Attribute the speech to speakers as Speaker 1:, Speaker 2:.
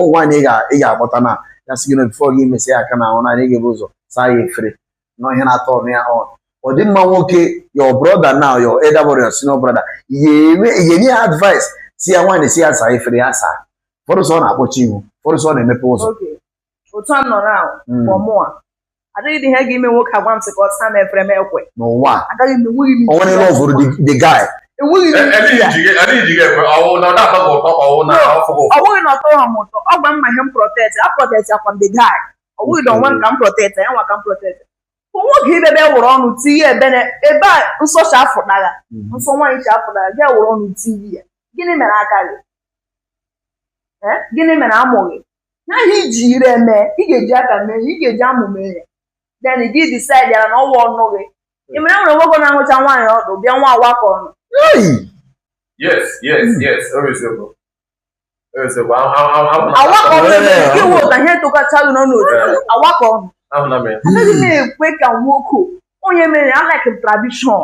Speaker 1: Ụmụ nwaanyị ị ga-akpọta na ya sị gị na before gị mesị ya aka na ahụ na ị ga-ebu ụzọ saa ya efere na ihe na-atọ ọnụ ya on. Ọ dị mma nwoke, your brother now, your elder brother, your senior brother, ihe nye ya advice, si ya nwaanyị si ya saa efere, ya saa. Ụfọdụ sọ ọ na-akpọchi ihu, ụfọdụ sọ ọ na-emepe ụzọ.
Speaker 2: Oge otu a m nọ na for mụa, adịghị dị ihe ga-ime nwoke agwa m sị ka ọ saa m efere, m ekwe.
Speaker 1: N'ụwa a,
Speaker 2: Agaghị m, enweghị m
Speaker 1: o nwere love the guy.
Speaker 2: Enweghị m ike ya.
Speaker 3: Adịghị ji gị ekwe, ọwụ na ọ na-atọ gị ụtọ, ọwụ na ọfụ gị ụfụ?
Speaker 2: Ọ bụghị na ọ tọrọ m ụtọ. Ọ gwa m ma ihe m protect, a protect akwa m the guy. Ọ bụghị na onwe m ka m protect ya, nwa ka m protect. Nwoke ibebe wụrụ ọnụ tinye ebe na ebe a nsọ chi afụtara, nsọ nwaanyị chi afụtara, ga wụrụ ọnụ tinye ya. Gịnị mere aka gị? Eh? Gịnị mere amụghị ya? Ihe iji ire eme, ị ga-eji aka mee ya, ị ga-eji amụ mee ya. Then gị decide ya na ọwa ọnụ gị. Ị mere nwere nwoke na-aṅụcha nwaanyị ọdụ bịa nwa awakọ ọnụ.
Speaker 1: Hey!
Speaker 3: Yes, o eziokwu, o eziokwu.
Speaker 2: Awakọ ọnụ eme
Speaker 1: Yeah.
Speaker 2: gị wụ ụta ihe tụkacha gị n'ọnụ otu awakọ ọnụ.
Speaker 3: Ahụla m ya.
Speaker 2: Anaghị m ekwe ka nwoke onye mere, I like tradition.